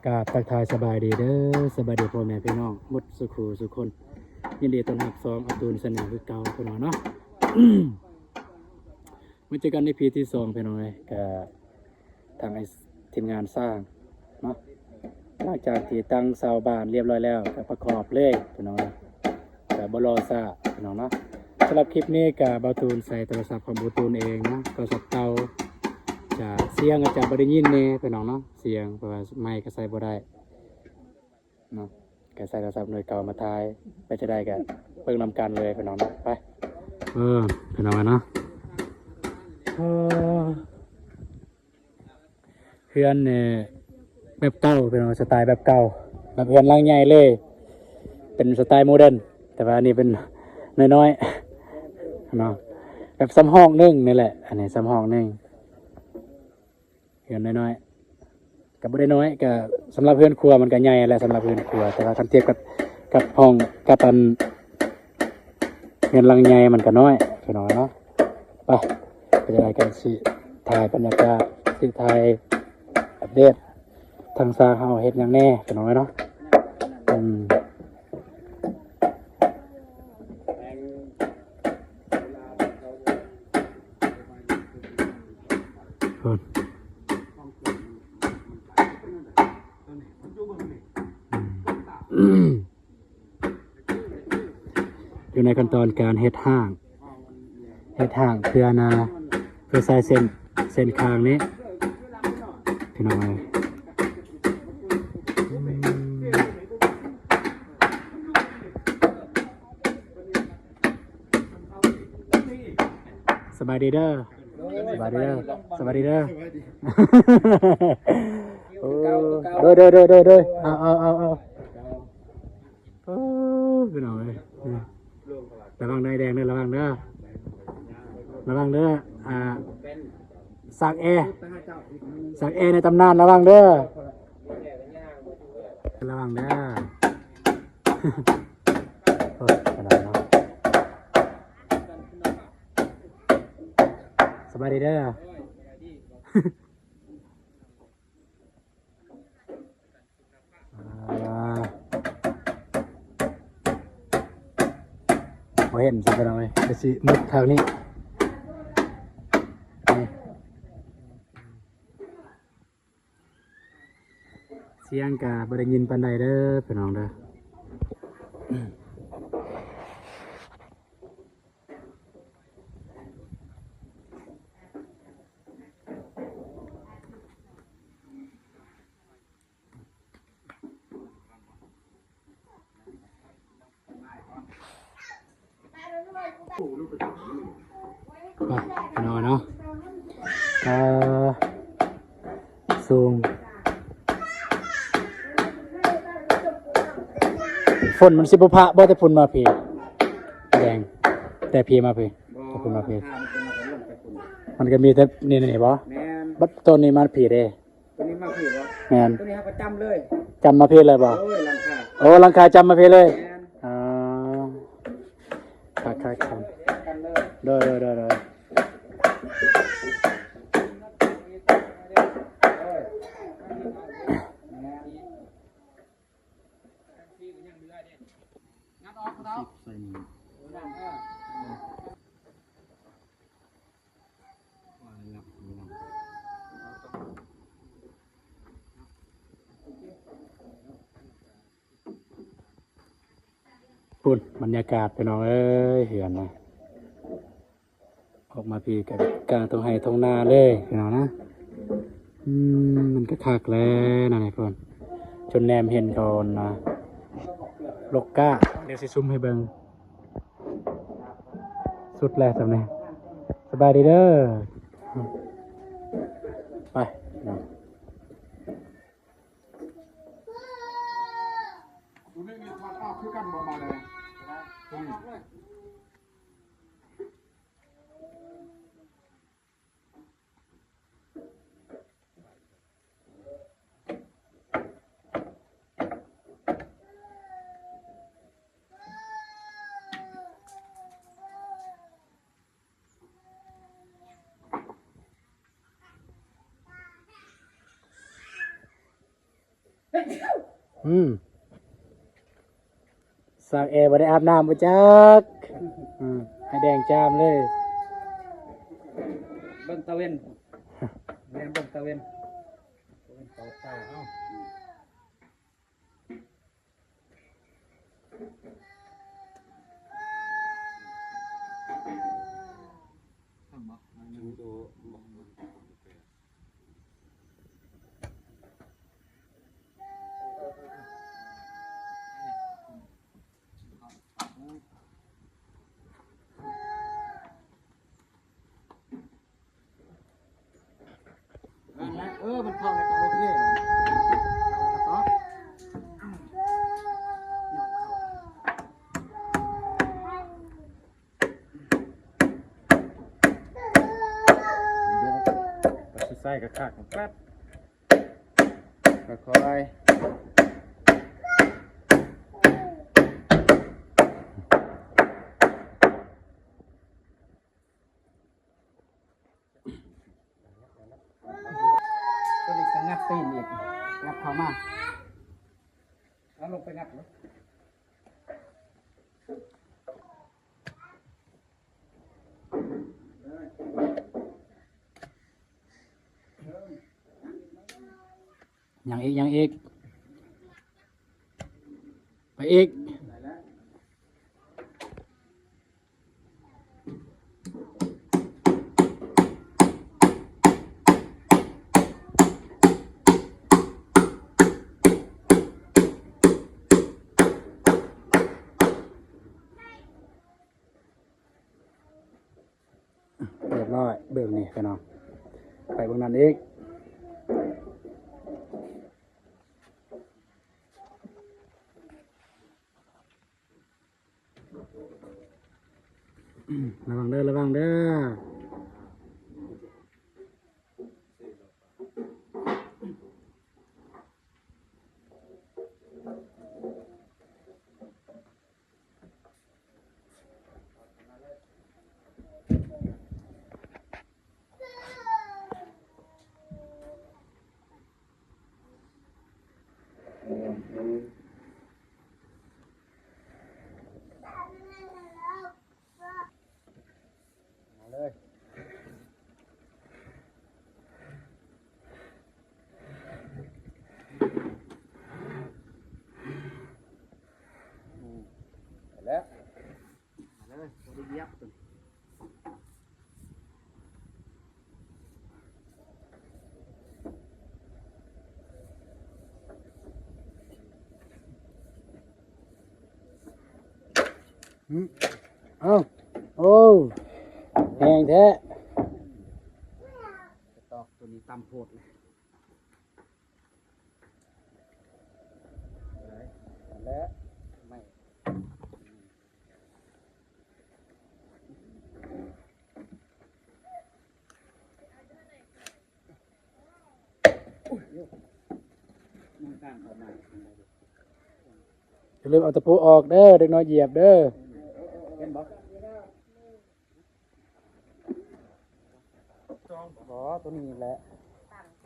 ກາບທັກທາຍສະບາຍດີເດີ ສະບາຍດີພໍ່ແມ່ພີ່ນ້ອງໝົດສູ່ຄູ່ສູ່ຄົນ. ຍິນດີຕ້ອນຮັບຊ່ອງອາຕູນແຊນແນວຄືເກົ່າ ພີ່ນ້ອງເນາະ. ມາເຈີກັນໃນ ອີພີ ທີສອງ ພີ່ນ້ອງເອີຍ. ກະທາງໄອ້ ທີມງານສ້າງເນາະ ຫຼັງຈາກທີ່ຕັ້ງເສົາບ້ານລຽບຮ້ອຍແລ້ວ ກະປະກອບເລີຍ ພີ່ນ້ອງເອີຍ. ກະບໍ່ລໍຊ້າ ພີ່ນ້ອງເນາະ. ສຳລັບຄລິບນີ້ກະບ່າວຕູນໃຊ້ໂທລະສັບຂອງບ່າວຕູນເອງເນາະ ໂທລະສັບເກົ່າ. ຈະ ສຽງອາດຈະບໍ່ໄດ້ຍິນແດ່ ພີ່ນ້ອງເນາະ ສຽງ ເພາະວ່າໄມກະໃຊ້ບໍ່ໄດ້ເນາະ. ກະໃຊ້ໂທລະສັບໜ່ວຍເກົ່າມາຖ່າຍ ເປັນຈັ່ງໃດກະເບິ່ງນຳກັນເລີຍ ພີ່ນ້ອງເນາະ. ໄປ ເອີ ພີ່ນ້ອງເນາະ ເອີ ເຮືອນນີ້ແບບເກົ່າ ພີ່ນ້ອງ ສະໄຕແບບເກົ່າ ແບບເຮືອນຫຼັງໃຫຍ່ເລີຍ ເປັນສະໄຕໂມເດີນ. ແຕ່ວ່າອັນນີ້ເປັນນ້ອຍໆເນາະ ແບບສ່ຳຫ້ອງໜຶ່ງນີ້ແຫຼະ. ອັນນີ້ສ່ຳຫ້ອງໜຶ່ງ ເຮືອນນ້ອຍໆ ກະບໍ່ໄດ້ນ້ອຍ ກະສຳລັບເຮືອນຄົວມັນກະໃຫຍ່ແຫຼະ ສຳລັບເຮືອນຄົວ. ແຕ່ວ່າຄັນທຽບກັບ ກັບຫ້ອງ ກັບອັນ ເຮືອນຫຼັງໃຫຍ່ມັນກະນ້ອຍ ພີ່ນ້ອງເນາະ. ໄປ ເປັນຈັ່ງໃດກະຊິຖ່າຍບັນຍາກາດ ຊິຖ່າຍອັບເດດທາງຊ່າງເຮົາເຮັດຫຍັງແດ່ ພີ່ນ້ອງເນາະ. ອືມ ພຸ້ນ ອືມ ຢູ່ໃນຂັ້ນຕອນການເຮັດຫ້າງ ເຮັດຫ້າງເພື່ອນາ ເພື່ອໃຊ້ເສັ້ນ ເສັ້ນຄາງນີ້ ພີ່ນ້ອງເອີຍ. ສະບາຍດີເດີ ສະບາຍດີເດີ ສະບາຍດີເດີ. ໂດຍ ໂດຍ ໂດຍ ໂດຍ ໂດຍ ເອົາ ເອົາ ເອົາ ເອົາ. ໂອ້ ພີ່ນ້ອງເອີຍ ລະວັງເດີ ໄອ້ແດງເດີ ລະວັງເດີ ລະວັງເດີ. ອ່າ ສາກແອ ສາກແອໃນຕຳນານ ລະວັງເດີ ລະວັງເດີ. ໂອ້ຍ ພີ່ນ້ອງເນາະ ສະບາຍດີເດີ. ອ່າ ບໍ່ເຫັນຊັ້ນ ພີ່ນ້ອງເອີຍ ກະຊິມຸດທາງນີ້. ນີ້ ສຽງກະບໍ່ໄດ້ຍິນປານໃດເດີ ພີ່ນ້ອງເດີ. ໄປ ພີ່ນ້ອງເນາະ ເອີ ສູງ. ຝົນມັນຊິບໍ່ພະບໍ່ ແຕ່ພຸ້ນມາພີ ແດງ ແຕ່ພີມາພີ ແຕ່ພຸ້ນມາພີ ມັນກະມີແຕ່ນີ້ ນີ້ບໍ່? ແມ່ນ ບັດໂຕນີ້ມາພີເດ້. ໂຕນີ້ມາພີບໍ່? ແມ່ນ ໂຕນີ້ເຮົາກະຈ້ຳເລີຍ ຈ້ຳມາພີເລີຍບໍ່? ໂອ້ຍ ຫຼັງຄາ ໂອ້ ຫຼັງຄາຈ້ຳມາພີເລີຍ. ແມ່ນ ອໍ ຄັກໆ ກັນເລີຍ ໂດຍ ໂດຍ ໂດຍ ໂດຍ. ພຸ້ນ ບັນຍາກາດ ພີ່ນ້ອງເອີຍ ເຮືອນນະ. ອອກມາພີ້ກະກາງທົ່ງໄຮ່ທົ່ງນາເລີຍພີ່ນ້ອງນະ. ອືມ ມັນກະຄັກແຫຼະນະນີ້ພຸ້ນ ຈົນແນມເຫັນເຂົານະ ລົກກ້າ. ດຽວຊິຊູມໃຫ້ເບິ່ງ ສຸດແລ້ວຊ່ຳນີ້. ສະບາຍດີເດີ ໄປ. ໂຕນີ້ນີ້ຖອດອອກຄືກັນບໍ່ ບາດນີ້? ໂຕນີ້. ເອີ ອືມ ສາວແອບໍ່ໄດ້ອາບນ້ຳບໍ່ຈັກ ອືມ ໃຫ້ແດງຈາມເລີຍ ເບິ່ງຕາເວັນ ແນມເບິ່ງຕາເວັນ ຕາເວັນເຂົ້າຕາເຮົາ. ນັ້ນແຫຼະ ເອີ ມັນເຂົ້າແລ້ວກໍໂອເຄ ໃສ່ຄັກໆ ແປັບ ຄ່ອຍໆ. ຕົວນີ້ກໍງັດຕີນອີກ ງັດເຂົ້າມາ ເອົາລົງໄປງັດເນາະ ຍັງອີກ ຍັງອີກ ໄປອີກ ຮຽບຮ້ອຍ ເບິ່ງນີ້ພີ່ນ້ອງ ໄປເບິ່ງນັ້ນອີກ ລະວັງເດີ ລະວັງເດີ. ມາເລີຍ ອືມ ໄປແລ້ວ ມາເລີຍ ບໍ່ໄດ້ຢຽບຕົວນີ້. ອືມ ເອົ້າ ໂອ້ ແຮງແທ້ ກະຕອກຕົວນີ້ຕ່ຳໂພດເລີຍ ແລະ ໄມ້ ຢ່າລືມເອົາຕະປູອອກເດີ ເດັກນ້ອຍຢຽບເດີ ເຫັນບໍ່? ບໍ່ ຕົວນີ້ແຫຼະ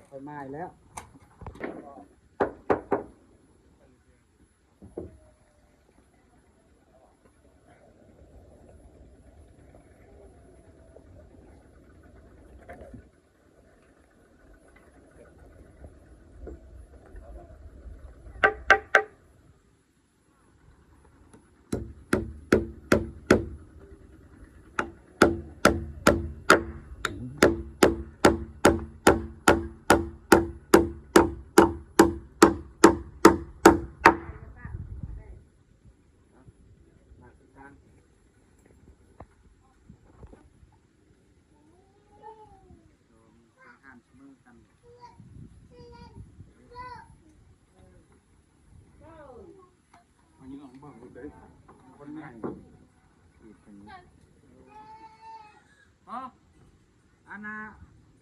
ຄ່ອຍມາອີກແລ້ວ. ອັນນັ້ນ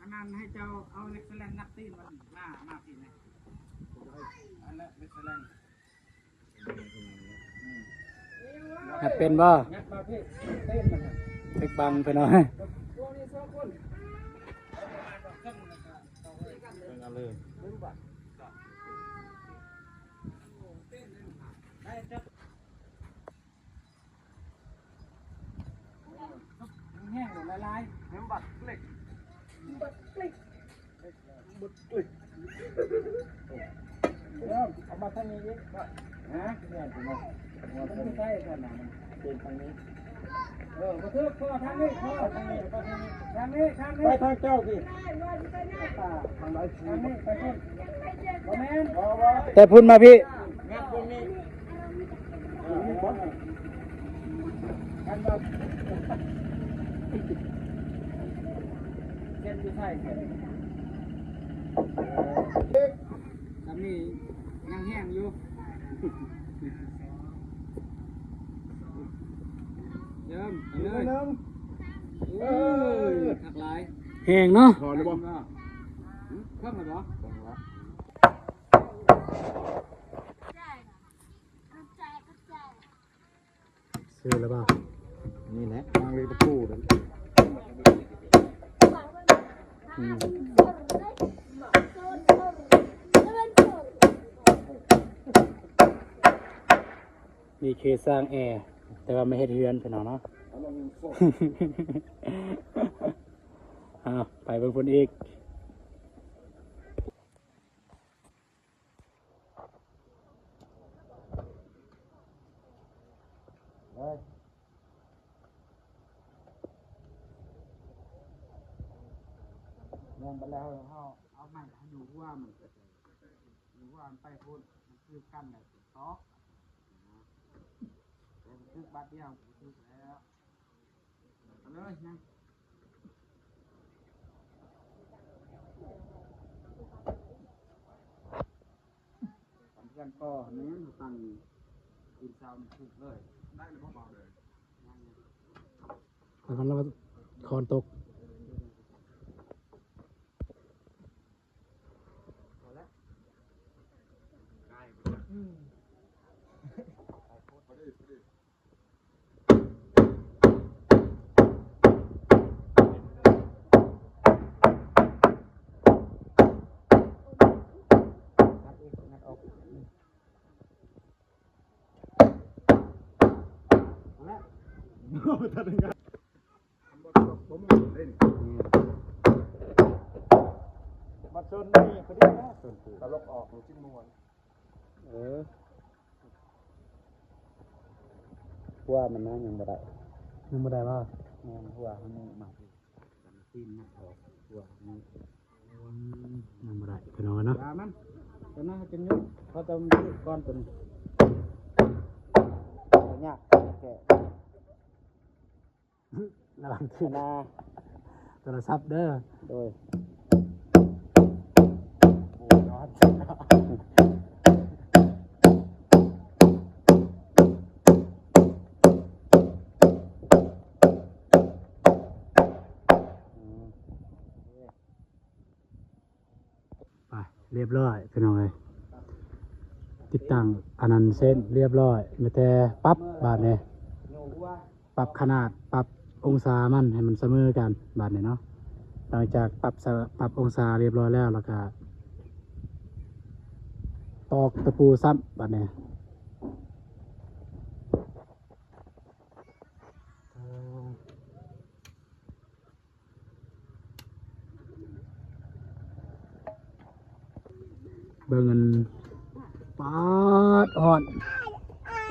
ອັນນັ້ນໃຫ້ເຈົ້າເອົາເຫຼັກສະແລງງັດຕີນມັນ ມາ ມາພີ້ແດ່ ອັນນັ້ນເຫຼັກສະແລງ ອືມ ງັດເປັນບໍ່? ງັດມາພີ້ ຕີນມັນນະ ເປັກບັງເພິ່ນເອົາໃຫ້ ພວກນີ້ສອງຄົນ ເບິ່ງເອົາເລີຍ ເບິ່ງບາດ. ທາງນີ້ອີກ ຮະ ແມ່ນບໍ່? ມັນຢູ່ໃສຊັ້ນນະ? ມັນເປັນທາງນີ້. ເອີ ບໍ່ຖືກ ພໍທາງນີ້ ພໍທາງນີ້ ທາງນີ້ ທາງນີ້ ໄປທາງເຈົ້າສິ. ທາງໃດ? ທາງນີ້ໄປພຸ້ນ. ບໍ່ແມ່ນ ບໍ່ ບໍ່ ແຕ່ພຸ້ນມາພີ້. ແມ່ນ ບໍ່ມີ. ຄັນວ່າເສັ້ນຢູ່ໃສເສັ້ນ? ເອີ ສ່ຳນີ້ຍັງແຫ້ງຢູ່. ເລີ່ມໄປເລີຍ. ໂອ້ຍ ຄັກຫຼາຍ. ແຫ້ງເນາະ. ພໍແລ້ວບໍ່? ເຄິ່ງແລ້ວບໍ່? ເຄິ່ງແລ້ວ. ຊື້ແລ້ວບໍ່? ນີ້ແຫຼະ ວາງເລຍປະຕູນັ້ນ. ອືມ ມີເຄສ້າງແອ ແຕ່ວ່າມາເຮັດເຮືອນ ພີ່ນ້ອງເນາະ. ອ້າວ ໄປເບິ່ງພຸ້ນອີກ. ເອີ ແມ່ນ ບັດແລ້ວເຮົາເອົາໄມ້ໃຫ້ຢູ່ຫົວມັນ ຢູ່ຫົວມັນໄປພຸ້ນ ມັນຖືກກັນແລ້ວຕອກ ແຕ່ມັນຖືກບາດດຽວ ມັນຖືກແລ້ວ. ເອົາເລີຍນະ ຕຳເພື່ອນກໍແມ່ນຕັ້ງຕີນເສົານີ້ຖືກເລີຍ. ໄດ້ຫຼືບໍ່ເບົາເລີຍ? ຍັງຢູ່ ແຕ່ມັນລະວ່າຄອນຕົກ. ພໍແລ້ວ ອືມ ພໍດີ ພໍດີ. ງັດອີກ ງັດອອກ. ອືມ ພໍແລ້ວ ບໍ່ມີເດ້ນີ້. ອືມ ບັດຊົນນີ້ພໍດີນະ ຊົນ ຕະຫຼົກອອກ ມັນຈຶ່ງມ່ວນ. ເອີ ຫົວມັນນະຍັງບໍ່ໄດ້. ຍັງບໍ່ໄດ້ບໍ່? ແມ່ນ ຫົວມັນຍັງມາ ຕີນມັນອອກ ຫົວມັນ ອືມ ຍັງບໍ່ໄດ້ ພີ່ນ້ອງເນາະ. ວ່າມັນ ຕົວນັ້ນເຮົາຈະຍົກ ເຮົາຕ້ອງຍົກກ່ອນຕົວນີ້ ຍາກແທ້. ລະວັງຖືກນາ ໂທລະສັບເດີ. ໂດຍ ໂອ້ຍ ນອນ. ໄປ ລຽບຮ້ອຍ ພີ່ນ້ອງເອີຍ. ຕິດຕັ້ງອັນນັ້ນເສັ້ນລຽບຮ້ອຍ ມີແຕ່ປັບບາດນີ້ ປັບຂະໜາດ ປັບອົງສາມັນໃຫ້ມັນສະເໝີກັນບາດນີ້ເນາະ. ຫຼັງຈາກປັບສະ ປັບອົງສາລຽບຮ້ອຍແລ້ວ ແລ້ວກະຕອກຕະປູຊ້ຳບາດນີ້. ເບິ່ງອັນ ປາດ ຮ້ອນ.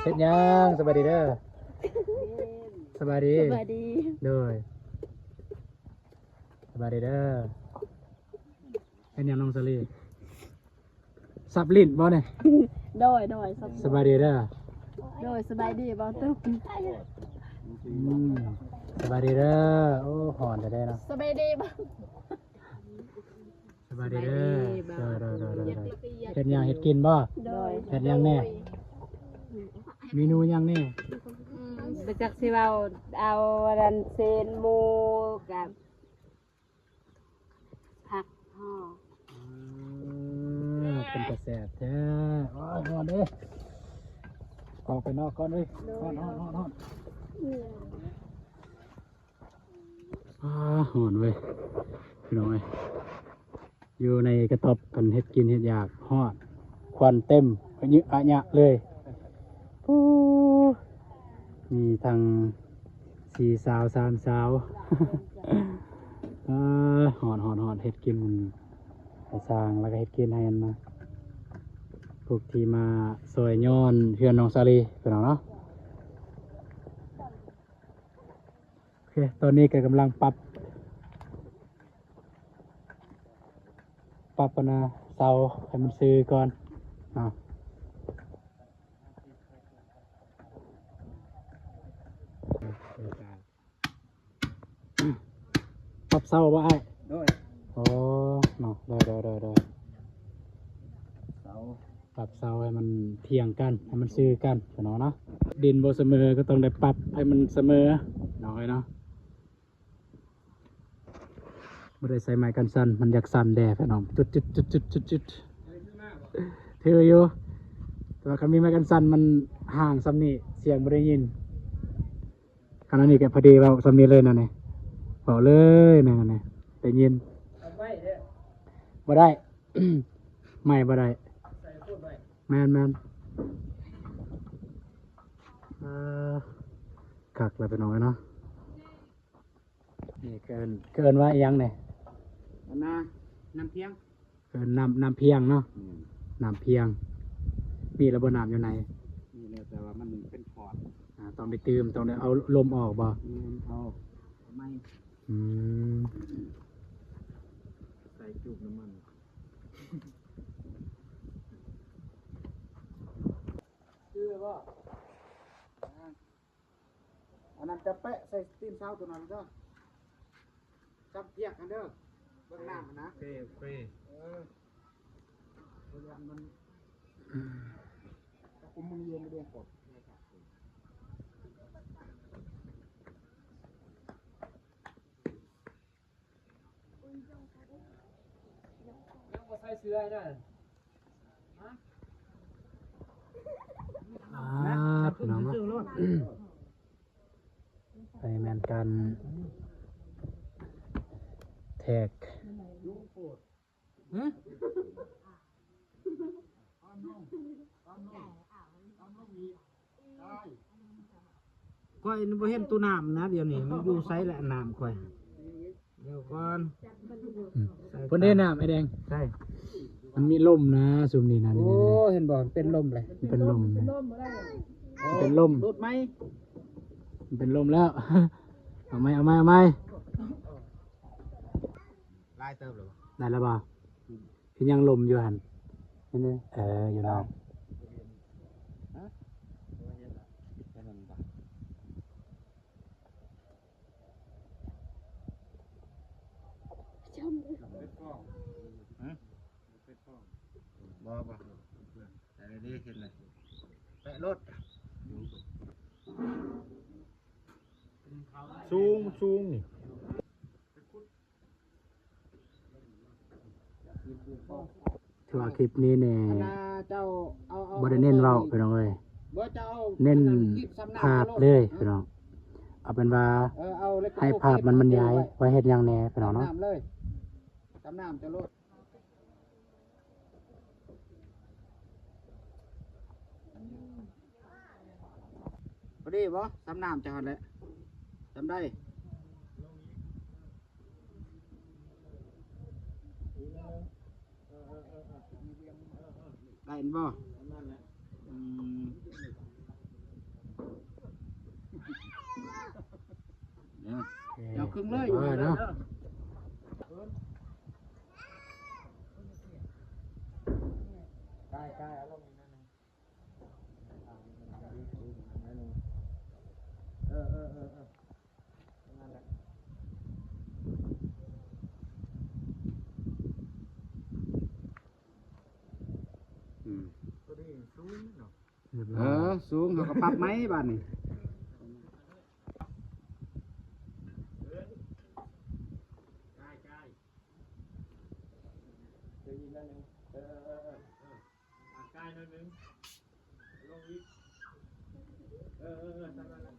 ເຮັດຫຍັງ? ສະບາຍດີເດີ. ສະບາຍດີ. ສະບາຍດີ. ໂດຍ ສະບາຍດີເດີ. ເຮັດຫຍັງນ້ອງສາລີ? ສັບຫຼິ້ນບໍ່ນີ້? ໂດຍ ໂດຍ ສັບ. ສະບາຍດີເດີ. ໂດຍ ສະບາຍດີບ່າວຕຸກ. ອືມ ສະບາຍດີເດີ. ໂອ້ ຮ້ອນແທ້ໆເນາະ. ສະບາຍດີບ່າວ. ສະບາຍດີເດີ. ສະບາຍດີບ່າວ. ໂດຍ ໂດຍ ໂດຍ ໂດຍ. ເຮັດຫຍັງ ເຮັດກິນບໍ່? ໂດຍ. ເຮັດຫຍັງແດ່? ເມນູຫຍັງແດ່? ອືມ ບໍ່ຈັກຊິເວົ້າ ເອົາອັນນັ້ນ ເສັ້ນໝູກັບ ຜັກຫໍ່. ອືມ ເປັນຕາແຊບແທ້. ໂອ້ຍ ຮ້ອນເດ້. ອອກໄປນອກກ່ອນເວີຍ. ໂດຍ. ຮ້ອນ ຮ້ອນ ຮ້ອນ ຮ້ອນ. ອືມ ອາ ຮ້ອນເວີຍ ພີ່ນ້ອງເອີຍ. ຢູ່ໃນກະຕ໊ອບ ອັນເຮັດກິນເຮັດຢາກ ຮ້ອນ ຄວັນເຕັມອະຍະອະຍະເລີຍ. ປູ ມີທັງສີ່ສາວສາມສາວ. ເອີ ຮ້ອນ ຮ້ອນ ຮ້ອນ. ເຮັດກິນໃຫ້ຊ່າງ ແລ້ວກະເຮັດກິນໃຫ້ອັນນະ ໂພ ພວກທີ່ມາຊ່ອຍຍ້ອນເຮືອນນ້ອງສາລີ ພີ່ນ້ອງເນາະ. ໂອເຄ ຕອນນີ້ກໍກຳລັງປັບ ປັບອັນນາເສົາໃຫ້ມັນຊື່ກ່ອນເນາະ. ປັບເສົາບໍ່ອ້າຍ? ໂດຍ ໂອ້ ເນາະ ໂດຍ ໂດຍ ໂດຍ ໂດຍ ເສົາ ປັບເສົາໃຫ້ມັນທ່ຽງກັນ ໃຫ້ມັນຊື່ກັນ ພີ່ນ້ອງເນາະ. ດິນບໍ່ສະເໝີກໍຕ້ອງໄດ້ປັບໃຫ້ມັນສະເໝີ ນ້ອງເອີຍເນາະ. ບໍ່ໄດ້ໃສ່ໄມ້ກັນສັ່ນ ມັນຢາກສັ່ນແດ່ພີ່ນ້ອງ ຈຸດໆໆໆ ຖືຢູ່ ແຕ່ວ່າຄັນມີໄມ້ກັນສັ່ນມັນຫ່າງສ່ຳນີ້ ສຽງບໍ່ໄດ້ຍິນ. ອັນນີ້ກໍພໍດີເວົ້າສ່ຳນີ້ເລີຍນະນີ້ ເວົ້າເລີຍນະນີ້ ໄດ້ຍິນ. ບໍ່ໄດ້ ໄມ້ບໍ່ໄດ້ ແມ່ນໆ ເອີ ຄັກແລ້ວພີ່ນ້ອງເອີຍເນາະ. ນີ້ເອີ້ນ ເອີ້ນວ່າອີ່ຫຍັງນີ້? ອັນນາ ນ້ຳພຽງ ເອີ້ນນ້ຳ ນ້ຳພຽງເນາະ. ອືມ ນ້ຳພຽງ. ມີແລ້ວບໍ່ ນ້ຳຢູ່ໃນ? ມີແລ້ວ ແຕ່ວ່າມັນເປັນຂອດ ອາ ຕ້ອງໄດ້ຕື່ມ ຕ້ອງໄດ້ເອົາລົມອອກບໍ່? ອືມ ເອົາ ເອົາໃໝ່. ອືມ ໃສ່ຈຸກນ້ຳມັນ ຄືບໍ່? ອັນນັ້ນຈະແປະໃສ່ຕີນເສົາຕົວນັ້ນເດີ ຈຳພຽກຫັ້ນເດີ ເບິ່ງນ້ຳຫັ້ນນະ. ໂອເຄ ໂອເຄ ເອີ ເພາະວ່າມັນ ອືມ ຖ້າກຸມມືຢູ່ໃນດວງກົດ ຍັງບໍ່ໃສ່ເສື້ອໃຫ້ນະ. ອ່າ ພີ່ນ້ອງເນາະ ອັນນີ້ແມ່ນການແທກ ຫື? ຂ້ອຍບໍ່ເຫັນໂຕນ້ຳນະ ດຽວນີ້ມັນຢູ່ໃສລະ ນ້ຳຂ້ອຍ ດຽວກ່ອນ ອືມ ເພິ່ນເດ້ນ້ຳໄອ້ແດງ ໃສ່ ມັນມີລົມນະ ຊຸມນີ້ນະ. ໂອ້ ເຫັນບໍ່ ເປັນລົມເລີຍ ເປັນລົມ ເປັນລົມ ໂອ້ ເປັນລົມ ຫຼຸດໄໝ? ເປັນລົມແລ້ວ ເອົາໃໝ່ ເອົາໃໝ່ ເອົາໃໝ່. ຫຼາຍເຕີບແລ້ວບໍ່? ໄດ້ແລ້ວບໍ່? ອືມ ຄືຍັງລົມຢູ່ຫັ້ນ ເຫັນເດ້ ເອີ ຢູ່ນອກ ຮະ? ບໍ່ ບໍ່ ແປະໂລດ ສູງ ສູງນີ້. ຖືວ່າຄລິບນີ້ນີ້ ອັນນ່າ ເຈົ້າເອົາ ເອົາ ບໍ່ໄດ້ເນັ້ນເວົ້າ ພີ່ນ້ອງເອີຍ ບໍ່ ເຈົ້າເອົາ ເນັ້ນພາບເລີຍ ພີ່ນ້ອງ ເອົາເປັນວ່າ ເອີ ເອົາເຫຼັກ ໃຫ້ພາບມັນບັນຍາຍວ່າເຮັດຫຍັງແດ່ ພີ່ນ້ອງເນາະ ຕຳນ້ຳເລີຍ ຕຳນ້ຳເຈົ້າໂລດ. ພໍດີບໍ່? ສ່ຳນ້ຳເຈົ້າຫັ້ນແຫຼະ ສ່ຳໃດ? ໄດ້ແມ່ນບໍ່? ອືມ ເອົາເຄິ່ງເລີຍ ເນາະ ກາຍ ກາຍ ເອົາລົງອີກໜ້ອຍໜຶ່ງ ເອີ ເອີ ເອີ ເອີ ນັ້ນແຫຼະ ອືມ ພໍດີສູງເນາະ ຮຽບຮ້ອຍ ເອີ ສູງ ເຮົາກໍປັບໃໝ່ບາດນີ້. ກາຍ ກາຍ ເດີນອີກໜ້ອຍໜຶ່ງ ເອີ ເອີ ເອີ ເອີ ອ່າ ກາຍໜ້ອຍໜຶ່ງ ລົງອີກ ເອີ ເອີ ເອີ ຊັ້ນນັ້ນແຫຼະ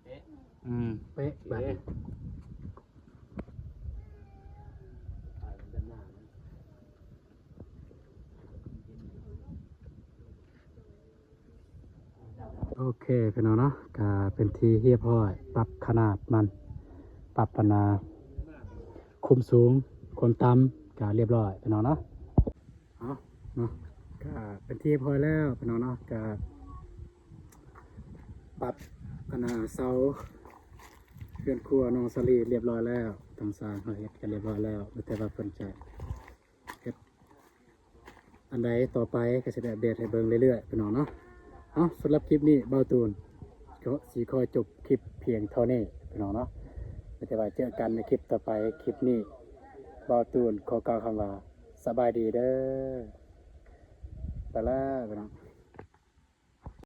ເປະ ອືມ ເປະ ເອະ ບາດນີ້ ໂອເຄ ພີ່ນ້ອງເນາະ ກະເປັນທີ່ຮຽບຮ້ອຍ ປັບຂະໜາດມັນ ປັບອັນນ່າ ຄວາມສູງ ຄວາມຕ່ຳ ກະຮຽບຮ້ອຍ ພີ່ນ້ອງເນາະ. ເນາະ ກະເປັນທີ່ຮຽບຮ້ອຍແລ້ວພີ່ນ້ອງເນາະ ກະປັບອັນນ່າເສົາເຮືອນຄົວນ້ອງສາລີຮຽບຮ້ອຍແລ້ວ ທາງຊ່າງເຮົາເຮັດກັນຮຽບຮ້ອຍແລ້ວ ມີແຕ່ວ່າເພິ່ນຈະເຮັດອັນໃດຕໍ່ໄປ ກະຊິໄດ້ອັບເດດໃຫ້ເບິ່ງເລື້ອຍໆ ພີ່ນ້ອງເນາະ. ເອົາ ສຳລັບຄລິບນີ້ບ່າວຕູນ ກໍຊິຂໍຈົບຄລິບພຽງເທົ່ານີ້ພີ່ນ້ອງເນາະ ມີແຕ່ວ່າເຈີກັນໃນຄລິບຕໍ່ໄປ. ຄລິບນີ້ບ່າວຕູນຂໍກ່າວຄຳວ່າ ສະບາຍດີເດີ ໄປແລ້ວພີ່ນ້ອງ.